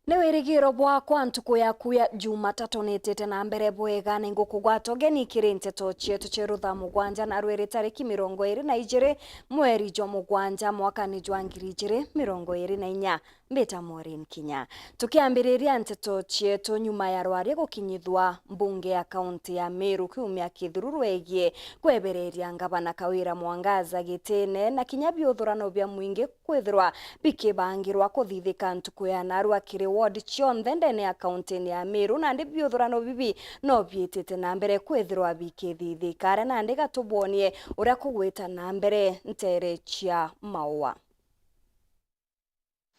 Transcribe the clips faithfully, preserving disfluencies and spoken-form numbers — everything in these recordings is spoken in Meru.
Ni wirigiro bwakwa ntuku yaku ya Jumatatu niitite na mbere bwega. Ni ngukugwata ugeni kiri nteto cietu cia rutha mugwanja, na rwiri tariki mirongo iri na ijiri mweri jwa mugwanja mwakani jwa ngiri ijiri mirongo iri na inya. Mbita Maureen Kinya. Tukiambiriria nteto cietu, nyuma ya rwaria gukinyithua mbunge ya kaunti ya Meru kiumia kithiru rwegie kwebereria ngavana Kawira Mwangaza gitine na kinya biuthurano bia mwingi kwithirwa bikibangirwa kuthithika ntuku ya narua kiri ward cionthe ndene ya kaunti ya Meru, nandi biuthurano bibi no biitite na mbere kwithirwa bikithithika. Aria nandi gatubwonie uria kugwita na mbere nteere cia maua.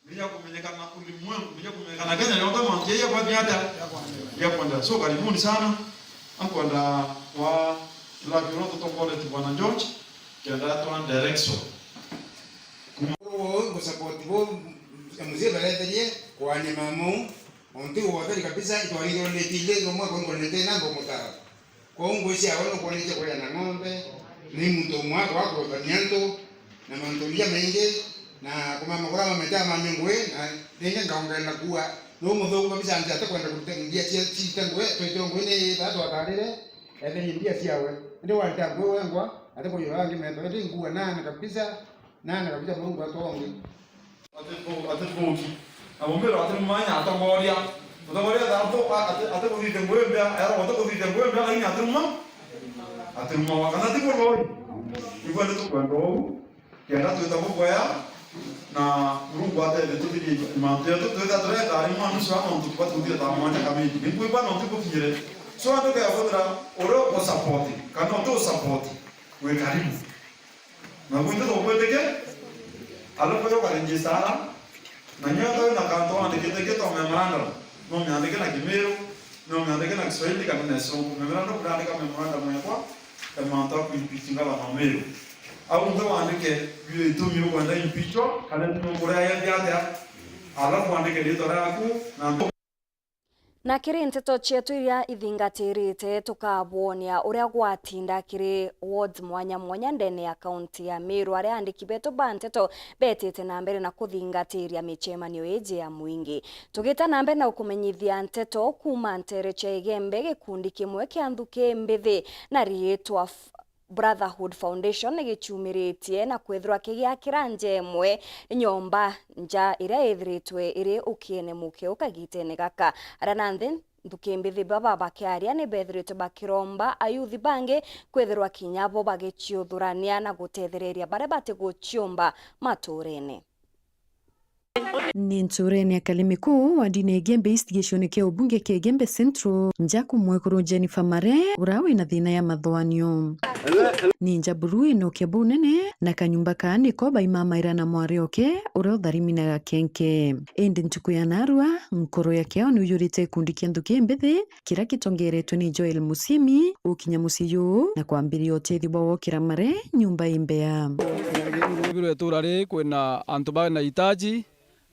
Menya kumenyekana ulimwengu, menya kumenyekana Kenya yonthe, mantu yaiya kwa miata ya kwenda. So, karibuni sana. Ankwenda kwa love yoro tutongoretie Bwana George, kenda twa direction. Kuma wo, ngo support bo, mzee baretherie, kwa ni mamu, onti wo theri kabisa, itwarithio ni tile, ngo mwa kwa ngo ni tena, ngo mutara. Kwou ngui ciawe nukwonetie kuria na ng'ombe, ni muntu umwe akwa kuruthania antu na mantu jaja maingi, na kumama kuria mamete amanye ngui, na ringi ngaongerera kuuga, nu muthuku kabisa anti atikwenda kuruta mbia cia, ciite ngui, twitwe ngui ni thaa twatarire, etherie mbia ciawe. Indi wantia ngui wengwa, atikujura angi metho, indi ngua nana kabisa, nana kabisa Murungu atwa ungi. Ati thu-, ati thuki. Na mumbiro ati mumanya atongoria. Mutongoria ati thu-, ati, ati kuthite ngui mbia, era ati kuthite ngui mbia, lakini ati ruma. Ati ruma wa kana ti kuroi. Igwe ni tukwenda uu. Kenda twita bukwea. Na Murungu atethie tuthirie mantu yetu, twita turenda ari mwana ucio wa nontu tuba tuthire ta mwanya kamili. Ni ngwigua nontu bukinyire. So andu kea kuthira uria uku support, kana utu support, wi karibu. Na gwithe tukwitike, alafu yo karejista ara, na nyo tawe na kantu wandikite ki to memorandum, no miandike na Kimiru, no miandike na Kiswahili kana na Gicungu. Memorandum, ndandika memorandum yakwa ya mantu a kuimpeach ngavana wa Meru. Au nthe wandike bio itumi ukwenda impeachwa, kana itumi ukuria yethia atia, alafu wandike ritwa riaku na Na kiri nteto cietu iria ithingatirite, tukabwonia uria gwatinda kiri wards mwanya mwanya ndene ya kaunti ya Meru, aria andiki betu ba nteto betite na mbere na kuthingatiria micemanio iji ya mwingi. Tugita na mbere na gukumenyithia nteto kuuma nteere cia Igembe, gikundi kimwe kia nthuki mbithi na riitwa F-, Brotherhood Foundation ni gichumiritie na kwithirwa kigiakira nja imwe nyomba nja iria ithiritwe iri ukiene mukeu kagitene gaka. Aria nanthi nthuki mbithi baba bakiaria ni bethiritwe bakiromba ayuthi bangi kwithirwa kinya bo bagiciuthurania na gutethereria baria batiguciumba maturene. Ni nturene ya Kalimiku, wardini ya Igembe East, gicione kia ubunge kia Igembe Central, njaku mwekuru Jennifer Mare, uria wina thina ya mathoanio. Ni nja buru inokia bunene, na kanyumba kaa niko baimamaira na mwari oke, uria utharimi na gakenke. Indi ntuku ya narua, nkoro ya kiao ni uyurite gikundi kia nthuki mbithi, kiria gitongeretwe ni Joel Musiemi, ukinya mucii juu na kwambiria utethio bwa gwokira Mare nyumba imbea. Biro itura riri kwina antu bari na hitaji,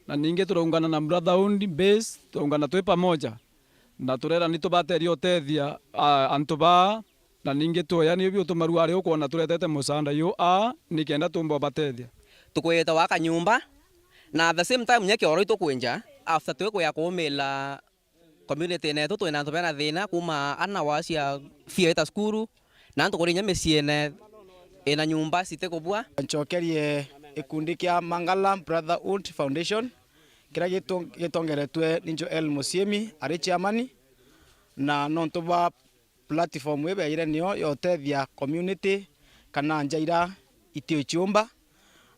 na ningi turaungana na Brotherhood Base, turaungana twi pamoja, na turera ni tubateria utethia, a, antu baa, na ningi tuoya ni biu tumaruari ukwona turetete musaanda yu aa, nikenda tumba ubatethia. Tukwirite gwaka nyumba, na at the same time, nya kioro itukwinja, after twikwia kuumila community netu twina antu bena thina, kuuma ana wa cia fee ita cukuru, na antu kurinya miciine ina nyumba citikubua. Ncokerie gikundi kia Mangala Brotherhood Foundation, kiria gitu-, gitongeretwe ni Joel Musiemi ari chairman, na nontu bwa platform ii beire niyo ya utethia community kana nja iria itiuciumba,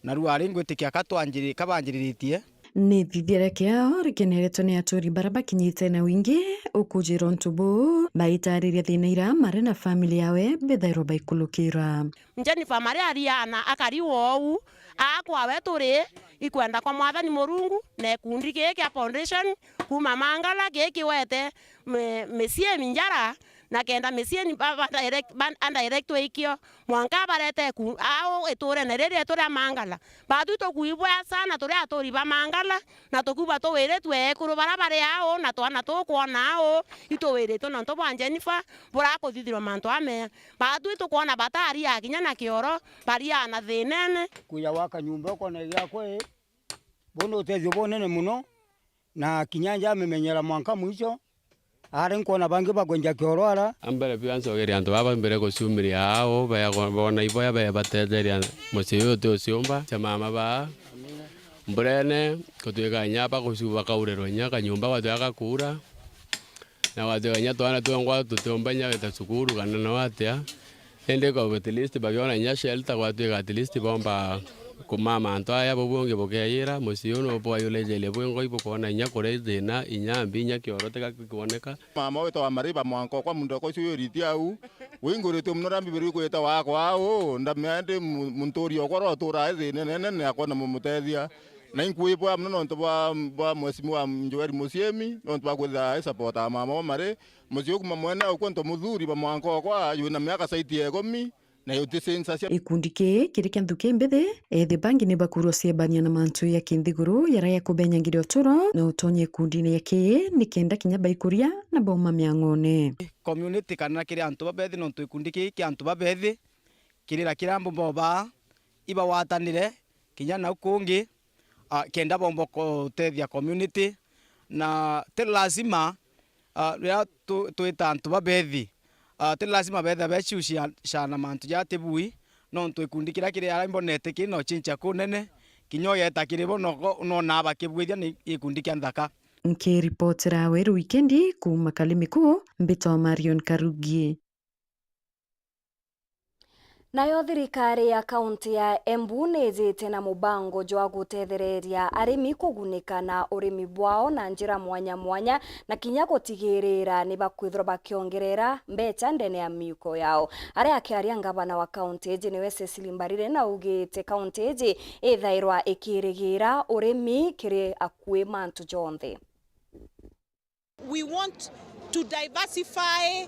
na riu ari ngwitikia ka twanjiri-, ka banjiriritie. Ni thithia ria kiao rikeneretwe ni aturi baria bakinyite na wingi ukujira untu buu, baitariria thina iria Mare na family yawe bethairwa baikulukira. Jennifer Mare ariana akari wou, aa kwawe turi ikwenda kwa Mwathani Murungu na gikundi giki kia foundation kuuma Mangala giki wete mi-, miciini njara, na kenda miciini ba, ba direct, ba, a direct wikio, mwanka barete ku, au iturene riri rietu ria Mangala. Batwi tukwibwea sana turi aturi ba Mangala, na tukwibwa tuwiritwe ekuru baria bari au, na twana tukwona au, ituwiritwe nontu bwa Jennifer, burakuthithirwa mantu amea. Batwi tukwona batari akinya na kioro, bariana thinene. Kuja gwaka nyumba ukona giakwa ii, buu ni utethio bunene muno. na kinya njamimenyera mwanka mwisho, ari nkwona bangi bakwenja kioro ara. A mbere biu ancokeria antu baba mbere guciumiria ao, bea-, boona iboya bebatetheria mucii uyu uti uciumba cia mama baa. Mburene, gutwika inya bagucu-, bakaurirwa inya kanyumba gwatwika gakuura. Na gwatwika inya twana twengwa tutiumba inya gwita cukuru kana no atia. Indi kwa at least bagiona inya shelter, gwatwika at least bomba kumama antu aya bubungi bukeeyira, mucii uu nubwayulejerie bwingwa ibukwona inya kuria ithina, inya mbi, inya kioro tiga gikwoneka. Mama witwa wa Mariba mwanka okwa muntu okwa ucio wiriti au, winguritue mono ria Mbibiri ikwita wakwa au, ndamea ndi mu-, munturi okwa ura uturaa ithina inene, ni akwona mumutethia. Na inkwibwa mono nontu bwa, bwa Mheshimiwa Joel Musyimi, nontu bwa kwithira ai support a mama wa Mari. Mucii uu kuma mwene au kwontu muthuri ba mwanka okwa, wina miaka saiti ya ikumi, na uti census. Gikundi kii kiri kia nthuki mbithi, ethi bangi ni bakurwa ciebania na mantu ya kinthiguru jaria jakubenyangiria uturo na utonye gikundine gia kii, ni kenda kinya baikuria na bauma miang'one. Community kana kiri antu babethi, nontu gikundi kii kia antu babethi, kirira kiria mbumba obaa, ibagwatanire kinya nau kungi, ah, kenda bomba gutethia community. Na ti lazima, ah, riria tu-, twita antu babethi, ah, ti lazima betha beciuciana mantu ja tibui, nontu gikundi kiria kiri aria imbonete kiri na ucinca kunene, kinya ugeta kiri bo noko-, nonaa bakibwithia ni gikundi kia nthaka. Nkiripotera Weru Wikendi kuuma Kalimiku, mbitwa Marion Karugi. Nayo thirikari ya kaunti ya Embu ni ijite na mubango jwa gutethereria arimi kugunika na urimi bwao na njira mwanya mwanya, na kinya gutigirira ni bakwithirwa bakiongerera mbeca ndene ya miuko yao. Aria akiaria ngavana wa kaunti iji niwe Cecily Mbarire, na augite kaunti iji ithairwa ikirigira urimi kiri akui mantu jonthe. We want to diversify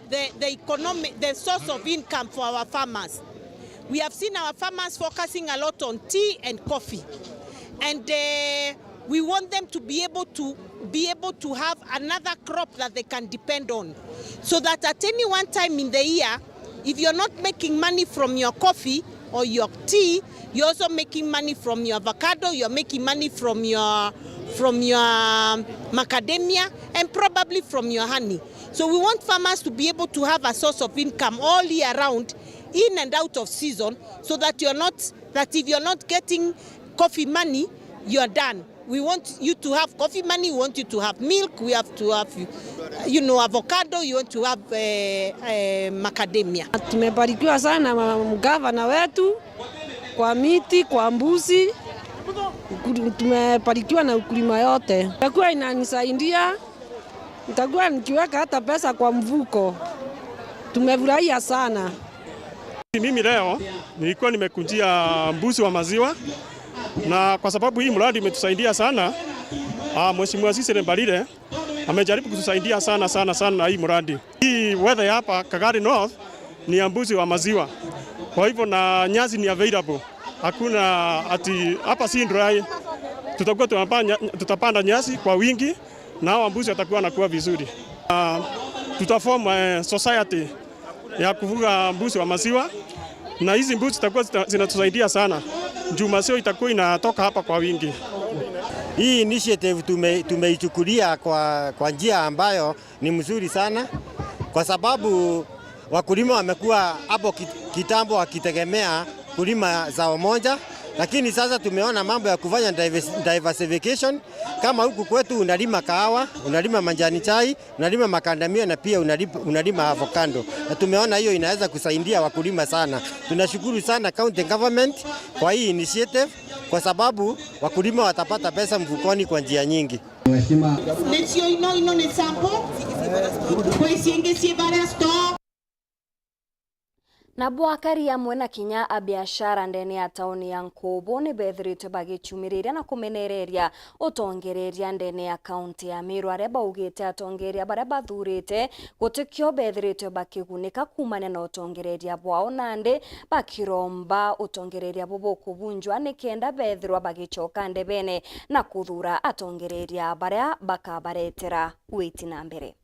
the, the economic, the source of income for our farmers. We have seen our farmers focusing a lot on tea and coffee. And, eh, we want them to be able to, be able to have another crop that they can depend on. So that at any one time in the year, if you're not making money from your coffee or your tea, you're also making money from your avocado, you're making money from your, from your, um, macadamia, and probably from your honey. So we want farmers to be able to have a source of income all year round, in and out of season, so that you're not, that if you're not getting coffee money, you're done. We want you to have coffee money, we want you to have milk, we have to have, you know, avocado, you want to have, eh, eh, macadamia. Tumebarikiwa sana na mgavana wetu kwa miti, kwa mbuzi. Ukuli-, tumebarikiwa na ukulima yote. Imekuwa inanisaidia, nitakuwa nikiweka hata pesa kwa mfuko. Tumefurahia sana. Mimi leo nilikuwa nimekujia mbuzi wa maziwa, na kwa sababu hii mradi imetusaidia sana, ah, Mheshimiwa Cecily Mbarire amejaribu kutusaidia sana, sana, sana na hii mradi. Hii weather ya hapa Kagadi North ni ya mbuzi wa maziwa. Kwa hivyo na nyasi ni available. Hakuna ati hapa si dry. Tutakuwa tunapanda, tutapanda nyasi kwa wingi na hawa mbuzi watakuwa wanakuwa vizuri. Ah, tutaform, eh, society ya kufuga mbuzi wa maziwa, na hizi mbuzi zitakuwa zita-, zinatusaidia sana juu maziwa itakuwa inatoka hapa kwa wingi. Hii initiative tume-, tumeichukulia kwa, kwa njia ambayo ni mzuri sana, kwa sababu wakulima wamekuwa hapo ki-, kitambo wakitegemea kulima zao moja, lakini sasa tumeona mambo ya kufanya divers-, diversification. Kama huku kwetu unalima kahawa, unalima majani chai, unalima macadamia na pia unalip-, unalima avocado. Na tumeona hiyo inaweza kusaidia wakulima sana. Tunashukuru sana county government kwa hii initiative, kwa sababu wakulima watapata pesa mfukoni kwa njia nyingi. Nicio ino, ino ni sample. Kwi ciingi ci baria store. Nabo akari amwe na kinya abiashara ndene ya tauni ya Nkubu ni bethiritwe bagicumiriria na kumenereria utongereria ndene ya kaunti ya Meru, aria baugite atongeria baria bathurite gutikio bethiritwe bakigunika kuumania na utongereria bwao, nandi bakiromba utongereria bu bukubunjwa nikenda bethirwa bagicoka ndebene na kuthura atongereria baria bakabaretera witi na mbere.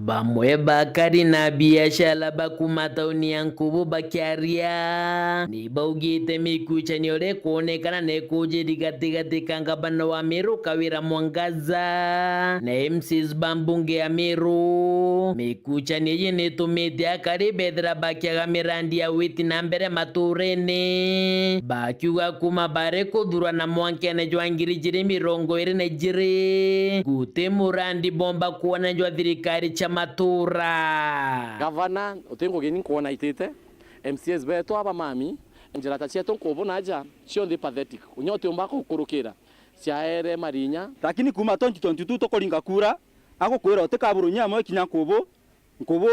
Bamwe bakari na biashara ba kuuma tauni ya Nkubu bakiaria, ni baugite mikucanio iria ikwonekana ni ikujiri gatigati ka ngavana wa Meru Kawira Mwangaza na M Cs ba mbunge ya Meru. Mikucanio iji ni itumite akari bethira bakiaga mirandi ya witi na mbere maturene, bakiuga kuuma bari kuthurana mwankene jwa ngiri ijiri mirongo iri na ijiri, guti murandi bomba kwona jwa thirikari cia matura. Gavana, uti ngugi ni nkwona itite, M C As betu aba mami, njira ta cietu Nkubu na aja, cionthe pathetic. Unya utiumba gukurukira, ciaere marinya. Lakini kuuma twenty twenty-two tukuringa kura, agukwira uti kaburu inya amwe kinya Nkubu, Nkubu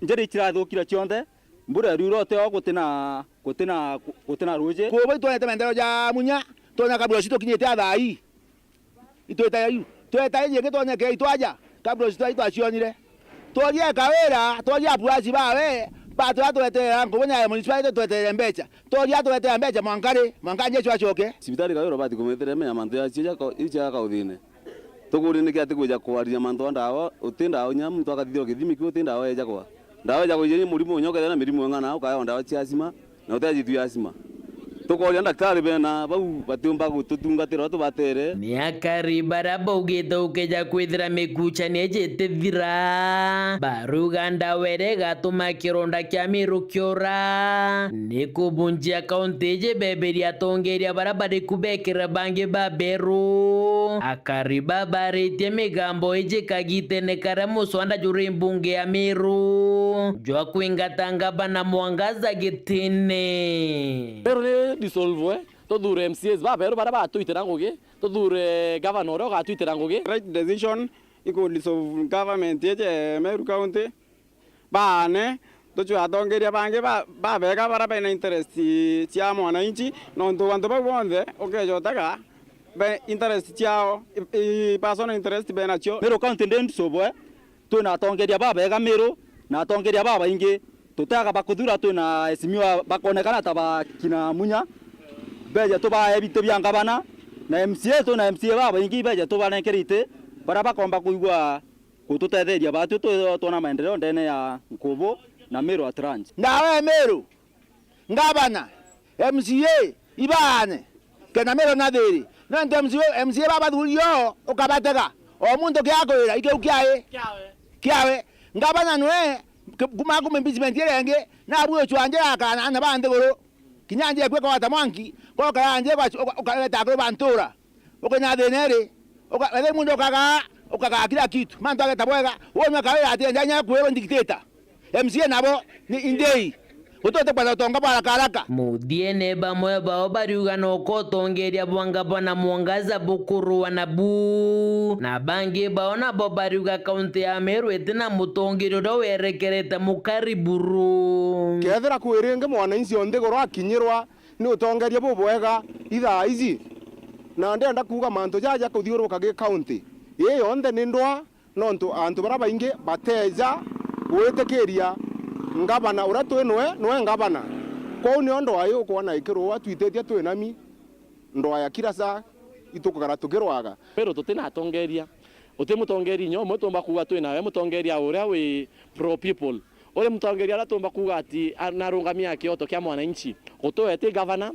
njira icirathukire cionthe, mbura iriura uteo gutina, gutina, gutina ruji. Nkubu itwonete maendeleo ja munya, twona kaburu citu kinyite a thaa ii. Itwita iu. Tweta iji ingi twoneke itwaja, kaburu citu itwacionire. Tworia Kawira, tworia apuaci bawe, batwira tweterera Nkubu na municipality tweterere mbeca. Tworia tweterera mbeca mwanka ri, mwanka Jesu acoke. Cibitari Kawira ubati kumwithira imenya mantu ya cio ja ko-, iu cia kauthine. Tukuria niki ati kwija kwariria mantu a ndawa, uti ndawa inya muntu akathithirwa kithimi kiu uti ndawa eja kwa. Ndawa eja kwijiria murimo unya ukethira na mirimo ing'ana, ukaya ndawa cia asima, na utejitu ya asima. Tukoria ndaktari bena bau batiumba gututungatira uria tubatere. Ni akari baria baugite ukeja kwithira mikucanio iji itithira, baruga ndawa iria igatuma kironda kia Meru kiura. Ni kubunjia kaunti iji beberia atongeria baria bari ku bekira bangi baberu. Akari babaritie migambo iji kagitene karia muswanda juri mbunge ya Meru jwa kwingata ngavana Mwangaza gitine. Meru ni dissolve, tuthure M C As baberu baria batwitira ngugi, tuthure gavana uria ugatwitira ngugi. Right decision, iku dissolve government iji Meru County. Baane, tucwe atongeria bangi ba-, babega baria bena interest cia mwananchi, nontu antu bau bonthe ukeja utega be interest ciao, i, i personal interest benacio. Meru County ndi dissolve, twina atongeria babega Meru na atongeria babaingi. Tutaga bakuthura, twina esimiwa bakonekana ta bakina Munya, beje tubae biti bia ngavana, na M C A, twina M C A babaingi beje tubanenkere iti baria bakomba kuigua gututetheria batwi twi-, twona maendeleo ndene ya Nkubu na Meru at large. Ndawa ya Meru, ngavana, M C A, ibaane, kenda Meru na thiri. Nontu M C A, M C A babathuri o, ukabatega. O muntu kiakwira, ikiu kiae? Kiawe. Kiawe. Ngavana nwe, ki-, kuma kuma impeachment iria ingi, nabu ucwanje akana ana ba nthiguru. Kinya nje kwika wata mwanki, kwa ukaya nje kwa, uka-, ukareta akuru ba ntura. Ukenya thina iri, uka-, wethira muntu ukagaa, ukagaa kila kitu. Mantu ageta bwega, wonwa Kawira ati enja nya kwirwa dictator. M C A nabo ni indei. Utote kwa utonga bwa haraka haraka. Muthiene bamwe bao bariuga no ko utongeria bwa ngavana Mwangaza bukurua nabu. Na bangi bao nabo bariuga kaunti ya Meru itina mutongeria uria werekerete mukari buru. Kethira kwi ringi mwananchi o nthiguru akinyirwa ni utongeria bubwega ithaa iji. Na ndienda kuuga mantu jaja kuthiuruka gi kaunti ii yonthe ni ndwa, nontu antu baria baingi bateja gwitikiria ngavana uria twi nwe, nwe ngavana. Kwou nio ndwaa ii ukwona ikirua twititie twinami, ndwaa ya kila saa itukugara tukirwaga. Meru tutina atongeria. Uti mutongeria inya umwe tuumba kuuga twi nawe, mutongeria uria wi pro people. Uri mutongeria uria tuumba kuuga ati a-, narungamia kioto kia mwananchi. Gutuwe ti gavana,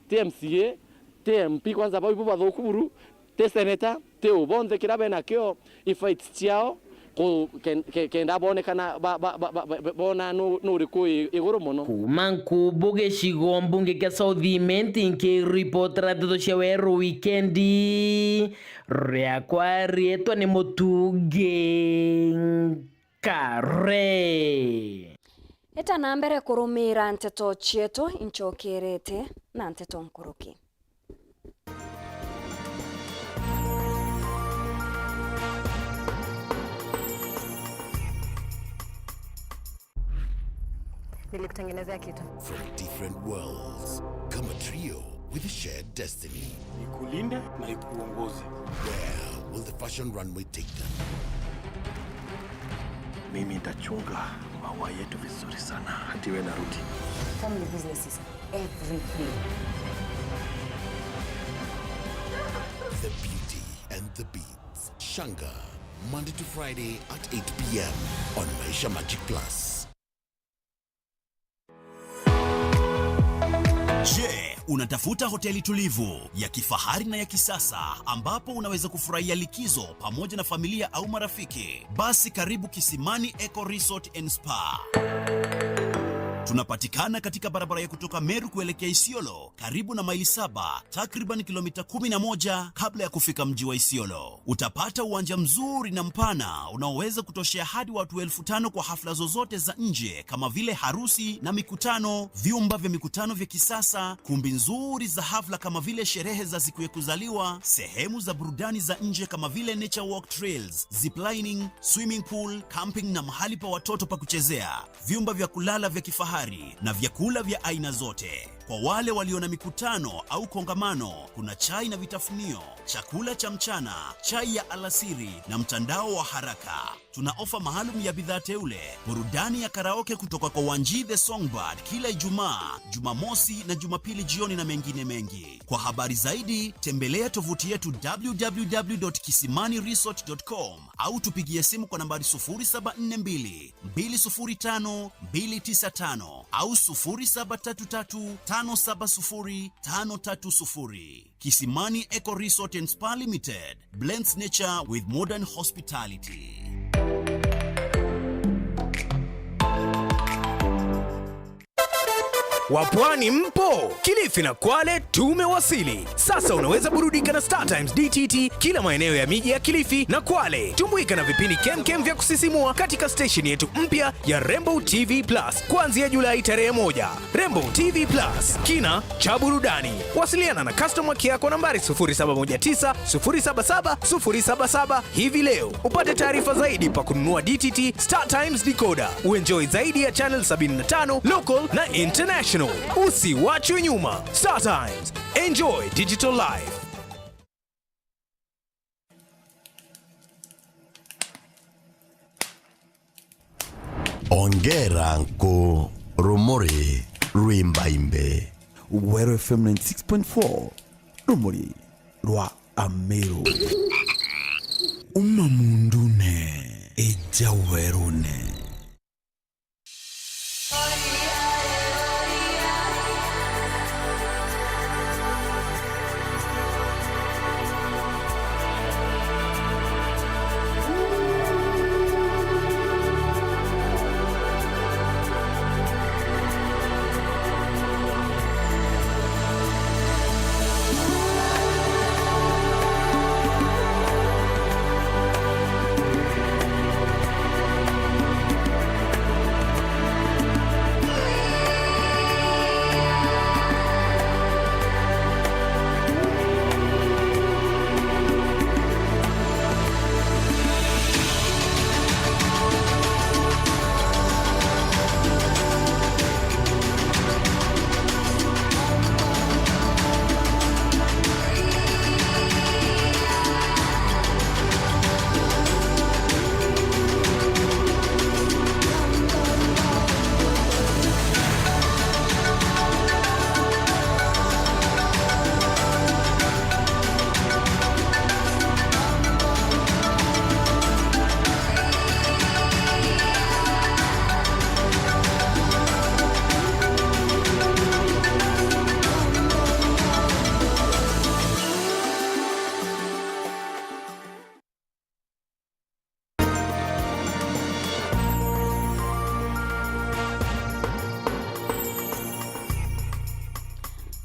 ti M C A, ti M P, kwanza bau ibu bathuku buru, ti senator, ti u, bonthe kiria benakio, i fights ciao, ku-, ken-, ke-, kenda bonekana ba-, ba-, bona nu-, nuriku i-, iguru mono. Kuuma Nkubu gicigo mbunge kia South Imenti, nkiripotera ndeto cia Weru Wikendi, riakwa riitwa ni Mutungi Nkare. Eta na mbere kurumira nteto cietu, incokerete na nteto nkuruki. Nilikutengenezea kitu. From different worlds, come a trio with a shared destiny. Ikulinde na ikuongoze. Where will the fashion runway take them? Mimi nitachunga maua yetu vizuri sana, hati we na Ruti. Family business is everything. The Beauty and the Beast. Shanga, Monday to Friday at eight p m on Maisha Magic Plus. Je, unatafuta hoteli tulivu, ya kifahari na ya kisasa ambapo unaweza kufurahia likizo pamoja na familia au marafiki? Basi karibu Kisimani Eco Resort and Spa. Tunapatikana katika barabara ya kutoka Meru kuelekea Isiolo, karibu na Maili Saba, takriban kilomita kumi na moja kabla ya kufika mji wa Isiolo. Utapata uwanja mzuri na mpana unaoweza kutoshea hadi watu elfu tano kwa hafla zozote za nje kama vile harusi na mikutano, vyumba vya mikutano vya kisasa, kumbi nzuri za hafla kama vile sherehe za siku ya kuzaliwa, sehemu za burudani za nje kama vile nature walk trails, ziplining, swimming pool, camping na mahali pa watoto pa kuchezea, vyumba vya kulala vya kifahari na vyakula vya aina zote. Kwa wale walio na mikutano au kongamano, kuna chai na vitafunio, chakula cha mchana, chai ya alasiri na mtandao wa haraka. Tuna ofa maalum ya bidhaa teule, burudani ya karaoke kutoka kwa Wanji the Songbird kila Ijumaa, Jumamosi na Jumapili jioni na mengine mengi. Kwa habari zaidi, tembelea tovuti yetu w w w dot kisimani resort dot com au tupigie simu kwa nambari sufuri saba nne mbili, mbili sufuri tano, mbili tisa tano au sufuri saba tatu tatu, tano saba sufuri, tano tatu sufuri. Kisimani Eco Resort and Spa Limited blends nature with modern hospitality. Wapwani mpo? Kilifi na Kwale tumewasili. Sasa unaweza burudika na Star Times D T T kila maeneo ya miji ya Kilifi na Kwale. Tumbuika na vipindi kemkem vya kusisimua katika station yetu mpya ya Rainbow T V Plus kuanzia Julai tarehe moja. Rainbow T V Plus, kina cha burudani. Wasiliana na customer care kwa nambari sufuri saba moja tisa, sufuri saba saba, sufuri saba saba hivi leo. Upate taarifa zaidi pa kununua D T T Star Times decoder. Uenjoy zaidi ya channel sabini na tano, local na international. Usiwachwe nyuma. Star Times. Enjoy digital life. Ongera nku rumuri rwimbaimbe. Weru F M ninety six point four, rumuri rwa Ameru. Uma mundune, ija werune.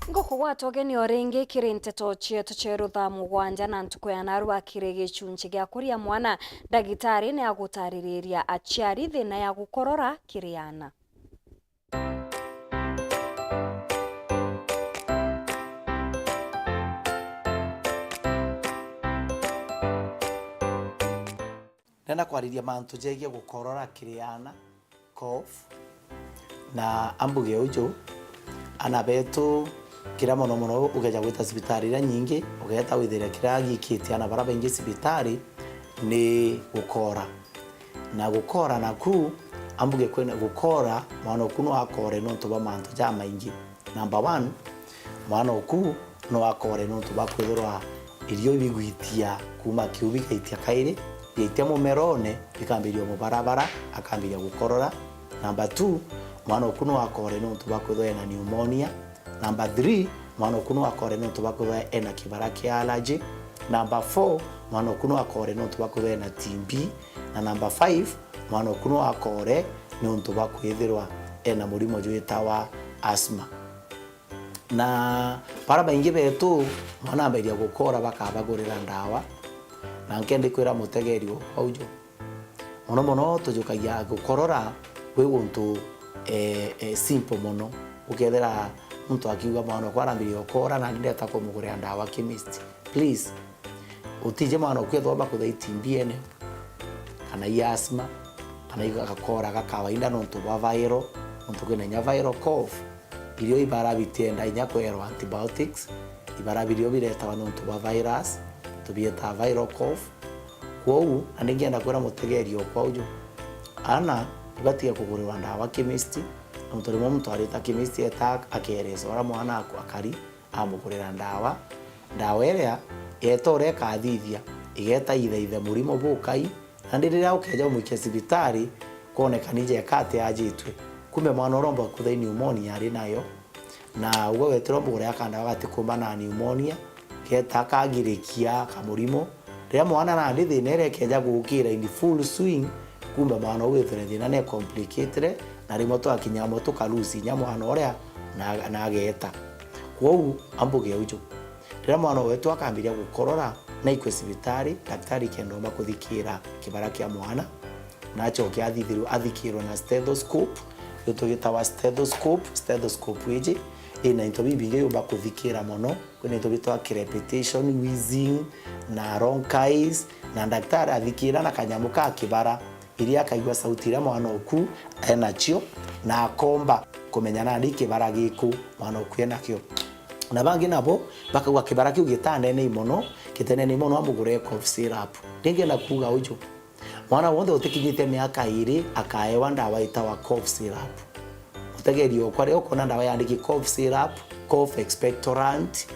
Ngukugwata ugeni o ringi kiri nteto cietu cieru thaa mugwanja na ntuku ya narua kiri gichunchi gia kuria mwana. Ndagitari ni agutaririria aciari thina ya gukorora kiri ana. Ndenda kwariria mantu jegie gukorora kiri ana, cough, na ambuge uju, ana betu, kira mono mono ugeja gwita cibitari iria nyingi, ugeta withire kira gikitie ana bara baingi cibitari ni gukora. Na gukora naku, ambuge kwina gukora, mwana oku no akore nontu bwa mantu jamaingi. Number one, mwana oku no akore nontu bwa kwithirwa irio ibigwitia kuma kiu bigaitia kairi, Biaitia mumerone, bikambiria umubarabara, akambiria gukorora. Number two, mwana oku no akore nontu bwa kwithirwa ena pneumonia. Number three, mwana oku no akore nontu bwa kwithirwa ena kibara kia allergy. Number four, mwana oku no akore nontu bwa kwithirwa ena T B. Na number five, mwana oku no akore nontu bwa kwithirwa ena murimo jwitawa asthma. Na bara baingi betu, mwana amberia gukora bakabagurira ndawa, na nkendi kwira mutegeri okwa uju, mono mono tujukagia gukorora gwi guntu, eh, eh, simple mono. Ukethira muntu akiuga, "Mwana okwa arambiria gukora, na ndenda kumugurira ndawa chemist." Please, utije mwana oku ethwa bakuthai T B ene, kana i asthma, kana i gakora ga kawaida nontu bwa viral, nontu kwina inya viral cough. Birio ibara bitienda inya kwerwa antibiotics, ibara birio biretawa nontu bwa virus, tubietaga viral cough. Kwou, na ningienda kwira mutegeri okwa uju, ana ibatige kugurirwa ndawa chemist, nontu rimwe muntu arita chemist eta akeresa uria mwana aku akari, amugurira ndawa. Ndawa iria yeta uria ikathithia, igeta ithaithe murimo bukai, nandi riria ukeja umwikia cibitari, kwoneka ni jeka ati ajitwe. Kumbe mwana uria umba kuthai pneumonia ari nayo, na ugwe wetirwa mugure akandawa gatikumba na pneumonia, geta kagirikia kamurimo. Riria mwana nandi thina iria ikeja gukira in full swing, kumbe mwana uu withire thina ni complicated, na rimwe twakinya amwe tukalusi inya mwana uria na, na ageta. Kwou ambuge uju, riria mwana wetu akambiria gukorora, na ikwe cibitari, daktari kenda umba kuthikira kibara kia mwana, na acoke athithirwe, athikirwe na stethoscope, iyo tugitawa stethoscope. Stethoscope iji ina into bibingi yumba kuthikira mono. Kwina into bitwa crepitation, wheezing, na rhonchies, na daktari athikira na kanyamu ka kibara, iria akaigua sauti iria mwana oku enacio, na akomba kumenya nandi kibara giku mwana oku enakio. Na bangi nabo bakaigua kibara kiu gitanenei mono, gitenenei mono, amugure cough syrup. Ndingienda kuuga uju, mwana wonthe utikinyite miaka iiri akaewa ndawa itawa cough syrup. Mutegeri okwa, riria ukona ndawa yandiki cough syrup, cough expectorant,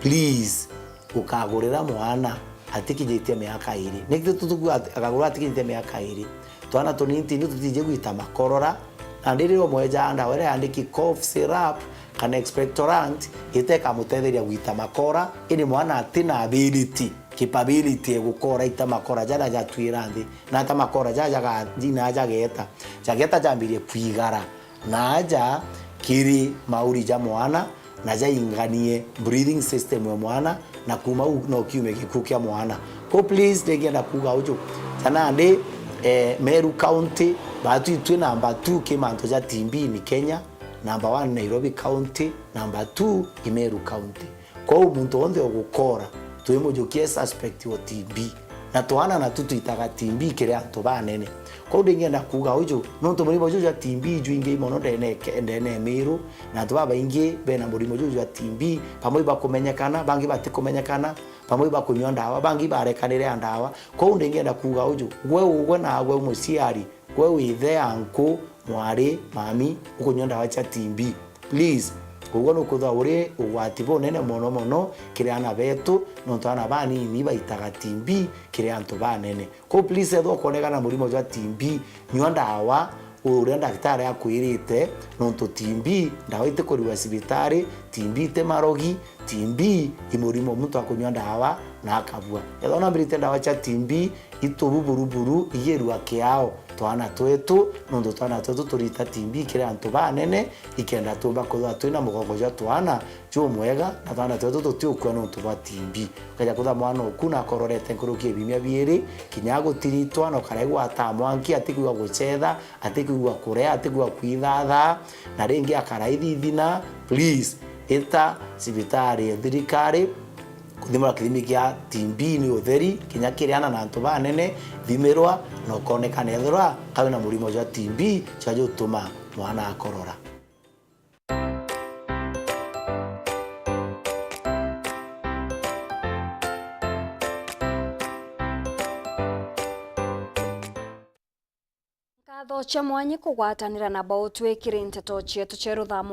please, ukagurira mwana atikinyitie miaka iiri. Niki tukuga ati akagurira atikinyitie miaka iiri? Twana tunini tini tutiji gwita makorora, na ndi riria umweja ndawa iria yandiki cough syrup kana expectorant, itekamutetheria gwita makora, indi mwana atina ability, capability ya gukora ita makora jaria jatwira nthi, na ata makora jaja jina jageeta, jageeta jambirie kwigara, na aja kiri mauri ja mwana, na jainganie breathing system ya mwana, na kuma u no kiume gikuo kia mwana. Ko please, ndingienda kuuga uju, ja nandi, eh, Meru County, batwi twi namba two ki mantu ja T B in Kenya, namba one Nairobi County, namba two i Meru County. Kwou muntu wonthe ugukora, twimujukie suspect o T B. Na twana natu twitaga T B kiri antu banene. Kwou ndingienda kuuga uju, nontu murimo juju jwa T B ijwingi mono ndene ke-, ndene ya Miru, na antu babaingi bena murimo juju jwa T B, bamwe ibakumenyekana, bangi batikumenyekana, bamwe ibakunywa ndawa, bangi ibarekanire ya ndawa. Kwou ndingienda kuuga uju, gwe ugwe naagwe umuciari, gwe withe, anku, mwari, mami, ukunywa ndawa cia T B, please, ugwe nukwithwa uri ugwati bunene mono mono kiri ana betu, nontu ana banini baitaga T B kiri antu banene. Kwou please, ethwa ukwonekana na murimo jwa T B, nyua ndawa uria ndagitari akwirite, nontu T B ndawa itikurigwa cibitari, T B iti marogi, T B i murimo muntu akunywa ndawa na akabua. Ethwa unambirite ndawa cia T B, itu buburuburu, igirua kiao twana twetu, nontu twana twetu turita T B kiri antu banene, ikenda tumba kwithirwa twina mugongo jwa twana jumwega, na twana twetu tutiukua nontu bwa T B. Ukeja kwithirwa mwana oku nakororete nkuruki ya ibiumia biiri, kinya agutiritwa na ukaraigua ataa mwanki, atikwigua gucetha, atikwigua kurea, atikwigua kwithatha, na ringi akara ithithina, please, ita cibitari ya thirikari, kuthimwa kithimi kia T B ni utheri, kinya kiri ana na antu banene, thimirwa, na ukonekana ethirwa ka wina murimo jwa T B, jwa jutuma mwana akorora. Nkatho cia mwanya kugwatanira na bo twikire nteto cietu cia ruthamo.